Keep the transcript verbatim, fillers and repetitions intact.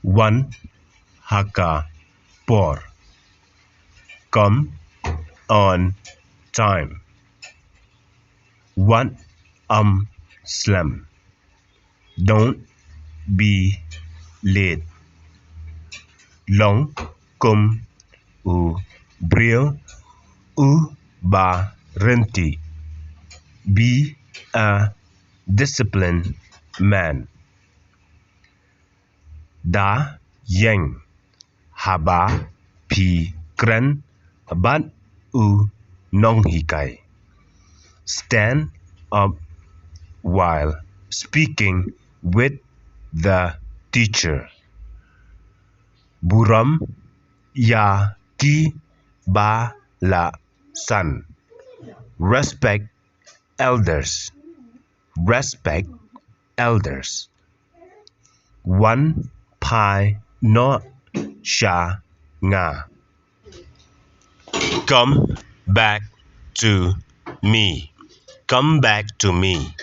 Wan ha ka por. Come on time. Wat ym slem. Don't be late. Long kum u briew uba ryntih. Be a disciplined man. Da ïeng haba phi kren bad u nonghikai. Stand up while speaking with the teacher. Burom ïa kiba la san. Respect elders. Respect elders. Wan phai noh sha nga. Come back to me. Come back to me.